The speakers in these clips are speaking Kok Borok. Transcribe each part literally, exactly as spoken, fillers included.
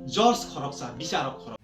Judge khoroksa, bicharok khoroksa.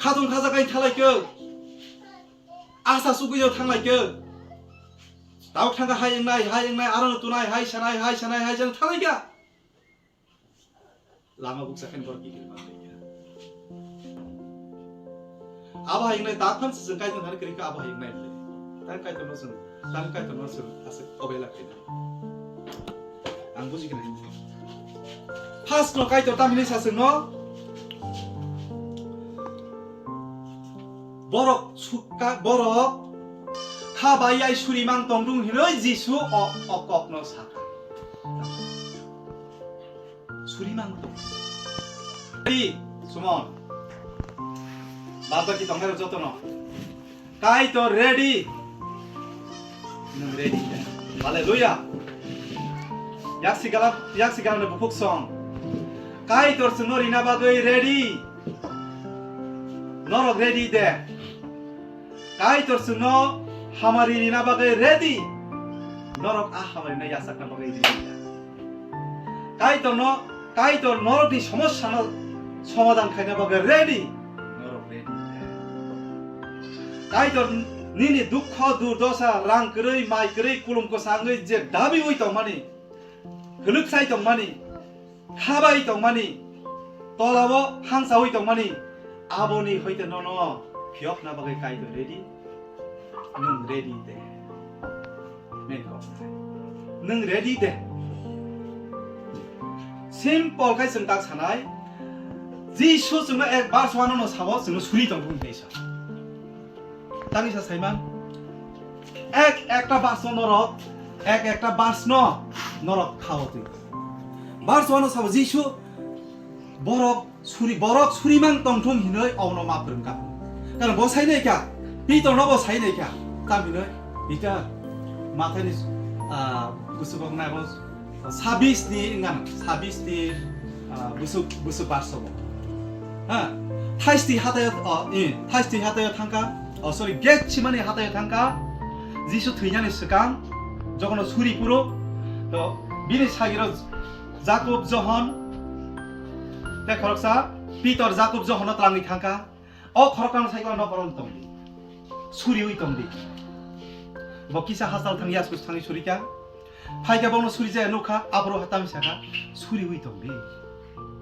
Khatung khajakai thalaikhe, asa sugwi thanglaikhe. Tabuk thangkha hai wngnai, hai wngnai, aro no tunai, hai sanai, hai sanai, hai sanai thalaikha. Lama buksa khe borok gigir manlaikha. Abo hai wngnai, dak phan se chwng Kaitor thani kwrwi kha, abo hai wngnai le. Tang Kaitor no chwng, tang Kaitor no chwng aswk obela khaina. Ang buji khe nai. First no Kaitor tamni sa chwng no. Borok sukha, borok kha bai ai suri mang tong dung hinoi Jisu o, o kok no sakha. Suri mang tong. Ready, Sumon. Bad baki tong hai joto no. Kaitor ready. Nwng ready de. Hallelujah. Yak sigala, yak sigala no buphuk song. Kaitor chwngno rina bagwi ready. Norok ready de. Kaitor chwngno hamari rina bagwi ready. Norok a hamari no yachakna bagwi ready de. Kaitorno, Kaitor norokni somosyano somadhan khaina bagwi ready. Norok ready. Kaitor nini dukho, durdosa, rang kwrwi, mai kwrwi, kulum kwsa wngwi je dabiwi tongmani, hwlwk sai tongmani, khabai tongmani, tolao hangsawi tongmani, aboni hoite nono phiyokna bagwi Kaitor ready. Nwng ready de? Main kok. Nwng ready de? Simple khai chwng tak sanai. Jisu chwngno ek verse one no sabo chwngno suri tong thung hinwi sa. Tani sa saiman. Ek ekta verse no norok, ek ekta verse no norok khao twi. Verse one no sabo Jisu borok suri, borok suri mang tong thung hinoi obono ma phrwng kha. Karon bo sai nai kha, Pitor no bo sai nai kha. Tam hinoi Pitor, Mathai ni, ah, busuk nai bo sabis ni ngan, sabis ni, ah, busuk, busuk verse bo. Ha? Thaisti hatayo, o, i, Thaisti hatayo thangkha, o, sorry, Getsemani hatayo thangkha, Jisu thwinani swkang, jokono suri phuru, to, bini sagiro Jakob, Johon, tei khoroksa Pitor, Jakob, Johonno twlangwi thangkha, o khoroknwng sai khe o nokholong tongdi, suriwi tongdi. Bo kisa hachal thang yaskus thangwi surikha, Phaikha bono suri jaya nukha, aphuru tamisa kha, suriwi tongdi.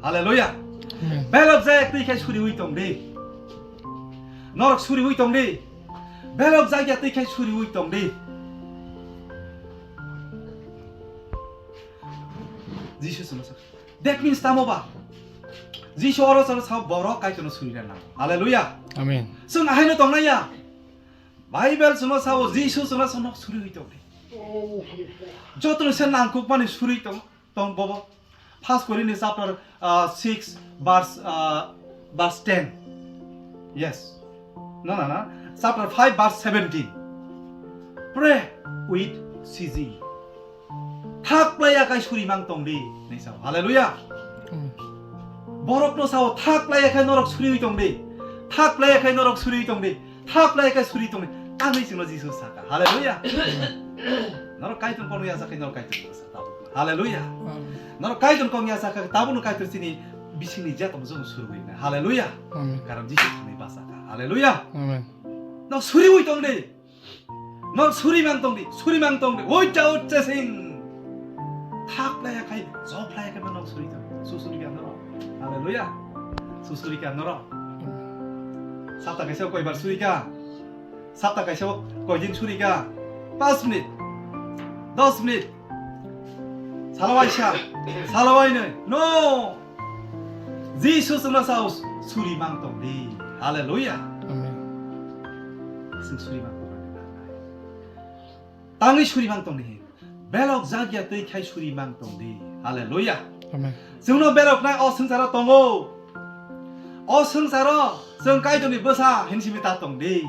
Hallelujah. Amen. Belok jaya twi khai suriwi tongdi. Norok suriwi tongdi. Belok jaya twi khai suriwi tongdi. Jisu chwngno sa. That means tamo ba? Jisu oro chwngno sa borok Kaitorno surina nango. Hallelujah. Amen. Chwng ahaino tongnai ya. Bible chwngno sao, Jisu chwngno sa nok suriwi tongdi. Jotono se nangkukmani suri tong, tong bobo. First Corinthians chapter, uh, six verse, uh, verse ten. Yes. No, no, no. Chapter five verse seventeen. Pray with ceasing. Thak playa kai suri mang tongdi. Ni sao. Hallelujah. Amen. Borokno sao thak playa kai norok suriwi tongdi. Thak playa kai norok suriwi tongdi. Thap lai khe suri tongdi. Tangwi chwngno Jisu saka. Hallelujah. Norok Kaitor kokno yasa khe norok Kaitor kokno saka. Hallelujah. Amen. Norok Kaitor kokno yasa khe tabukno Kaitor chini bisingni jatokno jono surwi na. Hallelujah. Amen. Karon Jisu thangwi basa kha. Hallelujah. Amen. Nok suriwi tongdi. Nok suri mang tongdi. Suri mang tongdi. Without ceasing. Thap lai khe, job lai khe nok suri tong. Su suri khe norok. Hallelujah. Su suri khe norok. Amen. Sapta kaisa koibar suri kha. Sapta kaisa o koidin suri kha? Panch minute, dos minute, salo waisa, salo wainwi. No! Jisu chwngno sao suri mang tongdi. Hallelujah. Amen. Chwng suri mang tongdi. Tangwi suri mang tongdi. Belok jakya twi khai suri mang tongdi. Hallelujah. Amen. Chwngno belok nai o swngcharo tongo. O swngcharo chwng Kaitorni bwsa hin simi ta tongdi.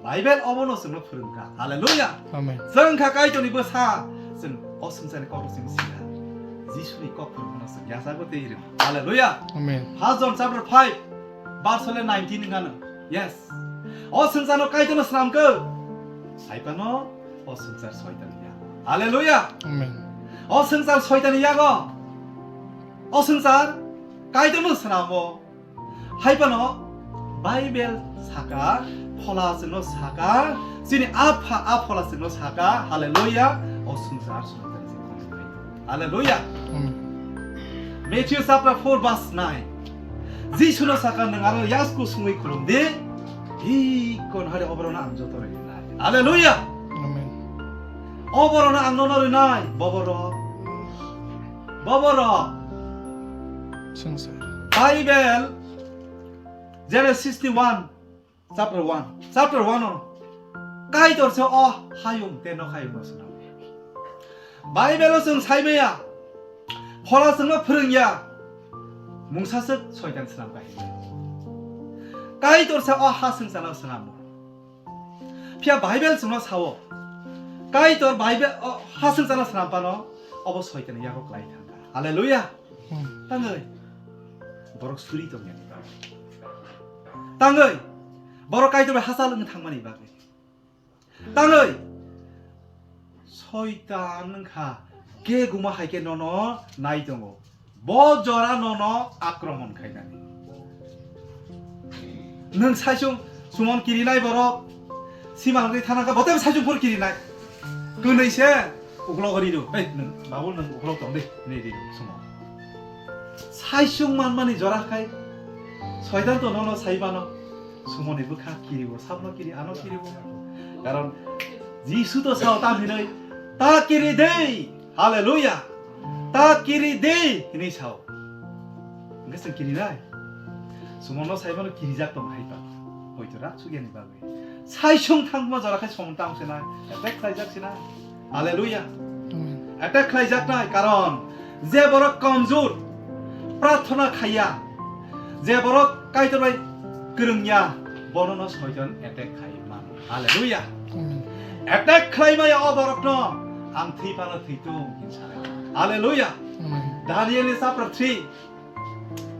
Bible obono chwngno phwrwngkha. Hallelujah. Amen. Chwng kha Kaitorni bwsa, chwng o swngcharni kokno chwng siya. Jisuni kok phwrwngmano chwng yachago tei ring. Hallelujah. Amen. First John chapter five, verse nineteen wngkha no. Yes. O swngcharno Kaitorno swnamkha. Hai phano o swngchar Soitanni yago. Hallelujah. Amen. O swngchar Soitanni yago. O swngchar Kaitorno swnamo. Hai phano Bible saka, Phola chwngno saka, chini Apha, a Phola chwngno saka. Hallelujah. O swngchar Soitanni se khonai. Hallelujah. Amen. Matthew chapter four verse nine. Jisuno saka, "Nwng ano yasku sungwi khulum di, hi kon hari oborokno ang joto rinai." Hallelujah. Amen. Oborokno ang nono rinai, boborok. Boborok. Swngchar. Bible, Genesis sixty-one. Chapter one. Chapter one o Kaitor se o hayung tei nok hayung no swnam. Bible o chwng sai maya, Phola chwngno phwrwng ya, mungsa swk Soitan swnam kha himya. Kaitor se o ha swngcharno swnamo. Phiya Bible chwngno sao, Kaitor Bible o ha swngcharno swnam phano obo Soitanni yago klai thangkha. Hallelujah. Hmm. Tangwi borok suri tongya ni bagwi. Tangwi borok Kaitor bai hachal wng thangmani bagwi. Tangwi Soitan wngkha keguma hai khe nono nai tongo. Bo jora nono akromon khainani. Nwng saichung sumon kirinai borok, simalwgwi thana kha, bo tei saichung phuru kirinai. Kwnwi se uklok ri do. Ei, nwng, babu, nwng uklok tong di, hinwi ri do, sumon. Saichung manmani jora khai, Soitan to nono sai mano. Sumoni bwkha kiribo, sabno kiri, ano kiribo. Karon Jisu to sao tam hinwi, "Ta kiri dei." Hallelujah. "Ta kiri di," hinwi sao. Hwnkhe chwng kirinai? Sumonno saimano kirijak tong hai ta. Hoito rak sugiyani bagwi. Saichung thangma jora khai somon tang sinai. Attack khlaijak sinai. Hallelujah. Amen. Attack khlaijaknai karon je borok komjur, prarthana khaiya, je borok Kaitor bai kwrwngya, bono no Soitan attack khai mano. Hallelujah. Amen. Attack khlai maya o borokno, ang thwi phano thwi tung, hin sanai. Hallelujah. Amen. Daniel ni chapter three,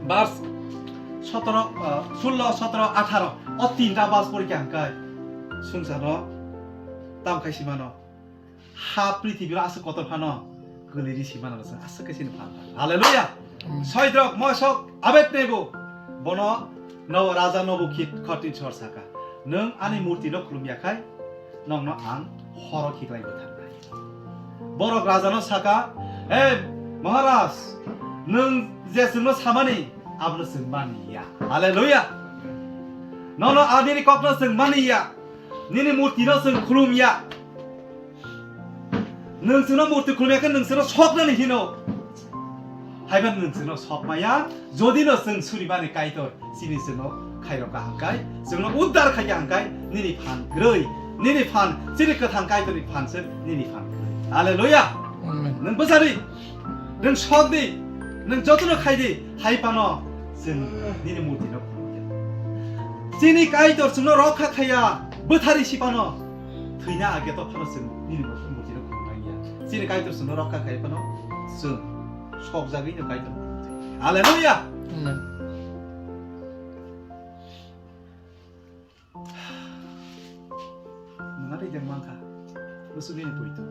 verse Sotoro, ah, sullo, sotoro, atharo, o tinta bas porikha hwnkhe swngcharno tam khai simano. Ha prithibi aswk kotor phano kwlwi ri simano chwng aswk khe chini phan. Hallelujah. Amen. Soidrok, moisok, Abednego, bono Nobo raja Nobukhit khortin sor saka, "Nwng ani murti no khulum ya khai, nokno ang horo khiklai bwtharnai." Borok rajano saka, "He Maharaj, nwng je chwngno samani, abono chwng mani ya." Hallelujah. Nono a nini kokno chwng mani ya, nini murti no chwng khulum ya. Nwng chwngno murti khulum ya khe nwng chwngno soknani hino. Haiba nwng chwngno sokmaya, jodi no chwng suribani Kaitor chini chwngno khairok ka hangkai, chwngno uddar khai ka hangkai, nini phan kwrwi, nini phan chini kwthang Kaitorni phan se nini phan kwrwi. Hallelujah. Amen. Nwng bwsari, nwng sok di, nwng jotono khai di, hai phano chwng nini murti no khulumya. Chini Kaitor chwngno rokha khaiya, bwthari si phano, thwina age to phano chwng nini murti no khulumya. Chini Kaitor chwngno rokha khai phano chwng sokjagwi no Kaitor. Hallelujah. Amen. Nang ari den mangkha. Busu ni poito.